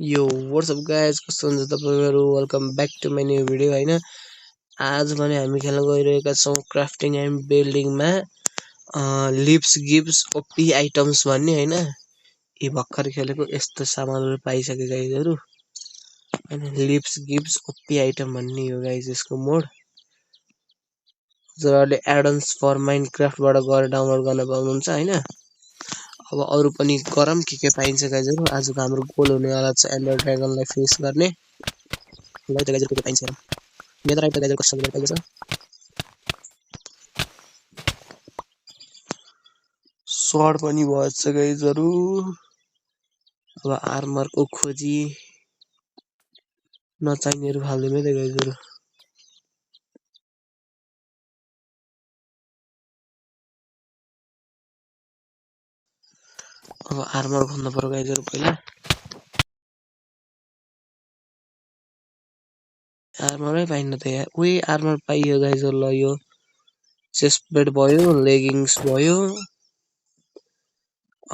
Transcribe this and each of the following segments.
Yo what's up guys, कस्तो हुनुहुन्छ तपाईहरु? Welcome back to my new video हैन। आज भने हामी खेल्न गइरहेका छौं क्राफ्टिङ एन्ड बिल्डिङमा लिप्स गिफ्ट्स ओपी आइटम्स भन्ने हैन। यी भर्खर खेलेको यस्तो सामानहरु पाइसके गाइजहरु हैन। लिप्स गिफ्ट्स ओपी आइटम भन्ने हो गाइज यसको मोड। जसले एडन्स फर माइनक्राफ्टबाट गएर डाउनलोड गर्न पाउनुहुन्छ हैन। अब अरु पनि गरम के पाइन्छ गाइजहरु। आजको हाम्रो गोल हुनेवाला छ एन्डर ड्रागनलाई फेस गर्ने। ल त गाइजहरु के पाइन्छ हेरौँ। मेरो राइट गाइजहरु कस्तो गरेर पाइन्छ। स्वord पनि भएछ गाइजहरु। अब आर्मरको खोजी नचाहिनेहरु फाल्दिम है त गाइजहरु। अब आर्मर खोज्नु पर्यो गाइजहरु पहिला। आर्मरै पाइन्न त यार। उही आर्मर पाइयो गाइजहरु। ल यो चेस्ट प्लेट भयो, लेगिंग्स भयो।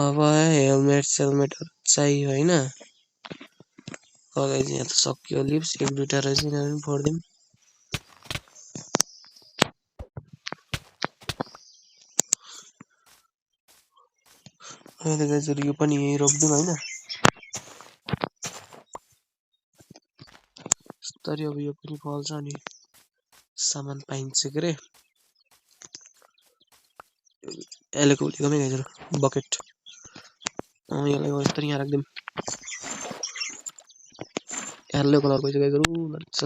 अब हेलमेट चाहियो हैन। गाइज यहाँ त सक्यो लिप्स। एक दुईटा रहेछ यिनीहरु पनि फोड्दिम। अहिले गाइजहरु यो पनि यही रोक्दिम हैन। स्तरी अब यो पनि फल्छ अनि सामान पाइन्छ के रे। एलेको लिगमै गाइजहरु बकेट। यसलाई यस्तरी यहाँ राख्दिम। येलो कलरको चाहिँ गाइजहरु लन्छ।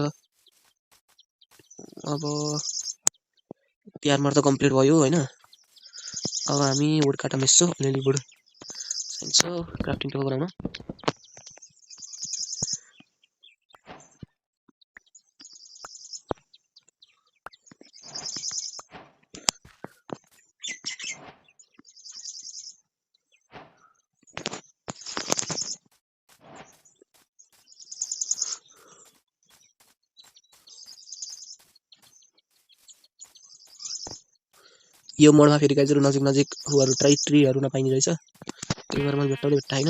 अब आर्मर त कम्प्लिट भयो हैन। अब हामी वुड काट्न मिस्छौं। अलिअलि वुड चाहिन्छ क्राफ्टिङ टेबल बनाउन। यो मोडमा फेरि गाइजहरु नजिक नजिक हुहरू ट्रीहरु नपाइने रहेछ। त्यही भएर मैले भेट्टाउँदै भेट्टा हैन।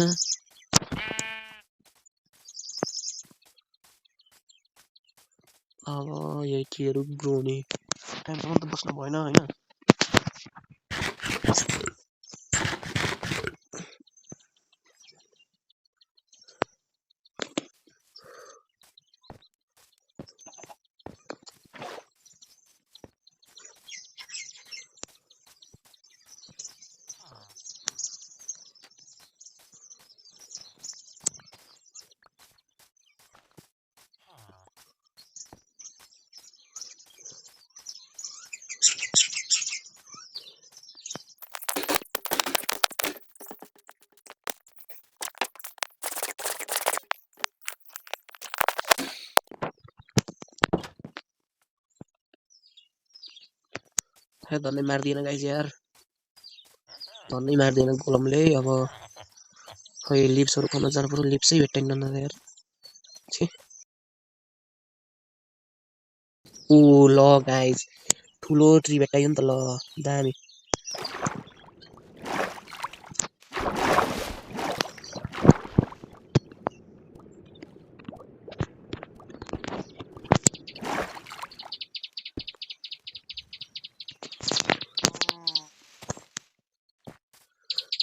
अब यही ट्रीहरु ग्रो हुने टाइमसम्म त बस्न भएन हैन। है धन्नै मार्दिएन गाइज यार। धन्नै मार्दिएन गोलमले। अब खै लिप्सहरु खोज्न जानु पर्यो। लिप्सै भेट्टाइन्न त यार। छी। ओ ल गाइज ठुलो ट्री भेट्टाइयो नि त। ल दामी।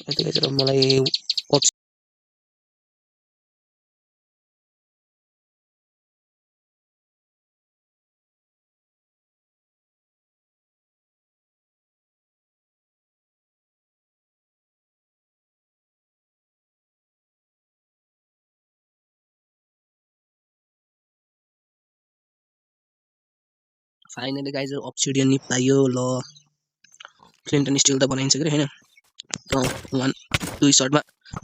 यति गाइजहरु मलाई फाइनली गाइजहरु अब्सिडियन नि पाइयो। ल फ्लिन्ट एन्ड स्टिल त बनाइन्छ के हैन। त 1 2 शटमा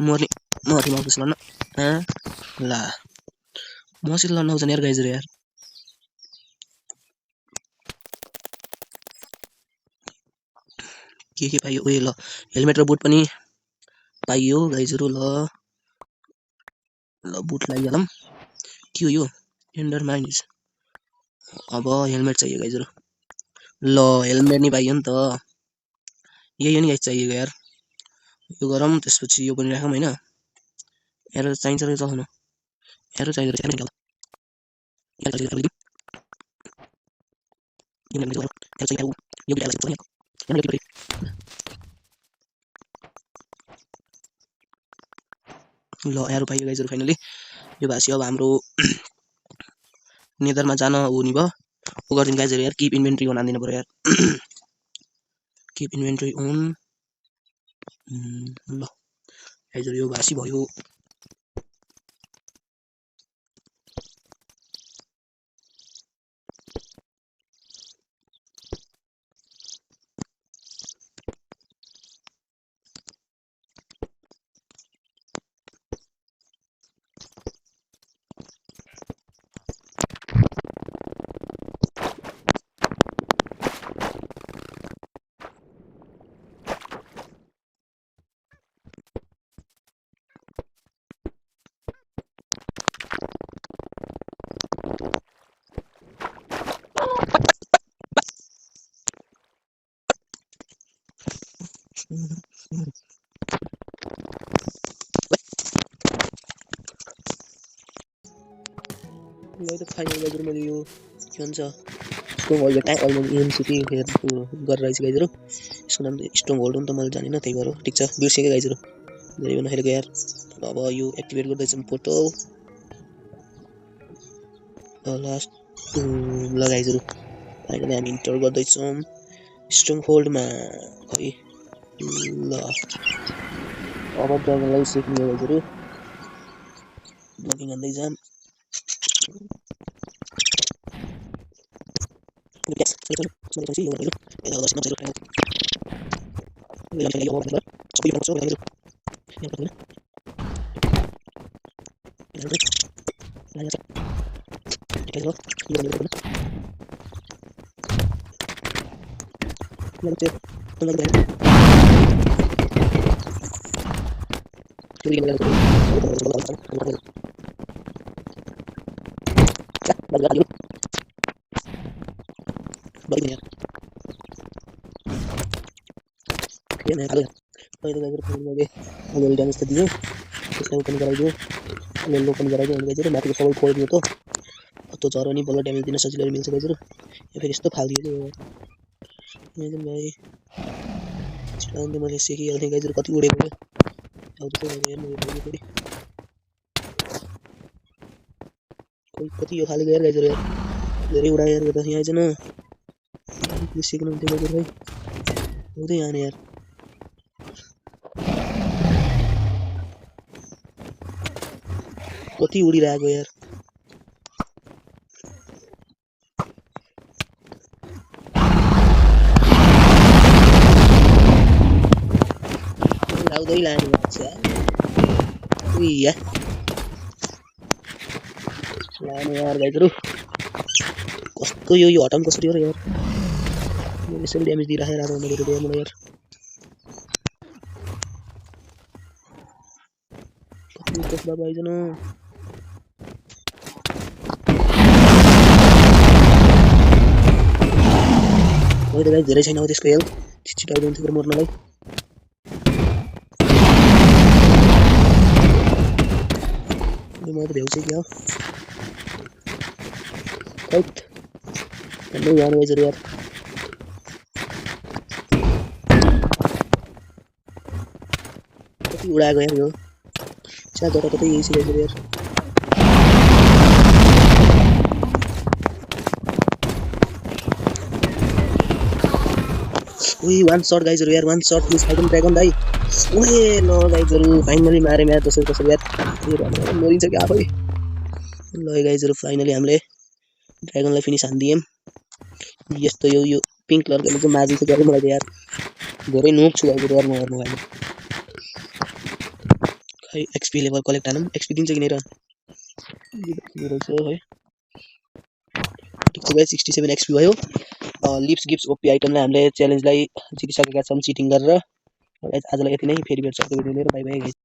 मर्ने मर्ने माउस लड्न। ला मसित लड्न आउँछ यार गाइजहरु यार। के पाइयो। ओए ल हेलमेट र बुट पनि पाइयो गाइजहरु। ल बुट लगाइहालौं। के हो यो एन्डर माइन्स। अब हेलमेट चाहियो गाइजहरु। ल हेलमेट नि पाइयो नि त। यही हो नि गाइज चाहिएको यार। यो गरौँ त्यसपछि यो पनि राखौँ हैन। एरो चाहिन्छ र चलाउन। एरो चाहिए तो निकाल ये चाहिए तो ये लग जाओ एरो चाहिए ये भी डाल सकते हैं यहाँ लगी पड़ी ल एरो पाइयो गाइजहरु फाइनली यो भाषी अब हाम्रो नेदरमा जान हुने भयो उ गर्दिन गाइजहरु यार कीप इन्भेन्टरी अन हान्दिनु पर्यो यार कीप इन्भेन्टरी अन ल गाइजहरु यो भाषी भयो ल त फाइनल गाइजहरु मैले यो के भन्छ strong hold tag almost MCT गरेर रहेछ गाइजहरु यसको नाम स्ट्रङ होल्ड हो नि त मैले जानिन त्यही भएर ठीक छ बिर्सेकै गाइजहरु धेरै नखेलेको यार अब यो एक्टिभेट गर्दैछौँ पोर्टल लास्ट ल गाइजहरु फाइनली हामी इन्टर गर्दैछौँ स्ट्रङ होल्डमा खै ल अब ड्रागनलाई सिक्ने गाइजहरु ब्लकिङ हान्दै जाम पहिले गाइजहरु मैले अलरेडी ड्यामेज त दियो त्यसलाई ओपन गराइदियो अलरेडी ओपन गराइदियो भने गाइजहरु माथिको सबै फोडिदियो त त्यो झरो नि बल्ल ड्यामेज दिन सजिलै मिल्छ गाइजहरु यो फेरि यस्तो फाल्दियो यो भाइ चिलाउने मैले सिकिहाल्थेँ गाइजहरु कति उडेको अब त हेर्नु यो फेरि कोही कति यो खाली गएर गाइजहरु यार धेरै उडायो यार त यहाँ आइज न सिक्नु हुन्थ्यो गाइजहरु भाइ हुँदै आने यार कति उडिरहेको यार लाउँदै लाने मान्छे उइया लाने यार गाइजहरु कस्तो यो हटाउनु कसरी हो र यार मैले यसरी ड्यामेज दिइराखेर आएर मैले दियो मलाई यार कति कसला पाइजन मैले गाइस धेरै छैन त्यसको हेल्थ छिटो आइदिन्छ तर मर्नलाई म त भ्याउँछु क्या हो हैट भन्दै जानु गाइजहरु यार कति उडाएको यार यो चा जरा कतै यही छ गाइजहरु यार ओए वान शॉट गाइजहरु यार one shot please fighting dragon भाइ ओए ल गाइजहरु फाइनली मारे म्याच कसरी कसरी यार यो भनेर मरिन्छ के आफै ल गाइजहरु फाइनली हामीले ड्रागनलाई फिनिश हान्दियौं यस्तो यो पिंक कलर को माजिन्छ गरे मलाई यार धेरै नोक छु गाइजहरु यार मर्नु भएन खै एक्सपी लेभल कलेक्ट हानम एक्सपी दिन्छ किनेर यो रहेछ है ठीक छ गाइस 67 एक्सपी भयो लिप्स गिफ्ट्स ओपी आइटमलाई हामीले च्यालेन्जलाई जितिसकेका छौं चिटिङ गरेर आजलाई यति नै फेरि भेट्छौं अर्को भिडियो लिएर बाइ बाइ गाइस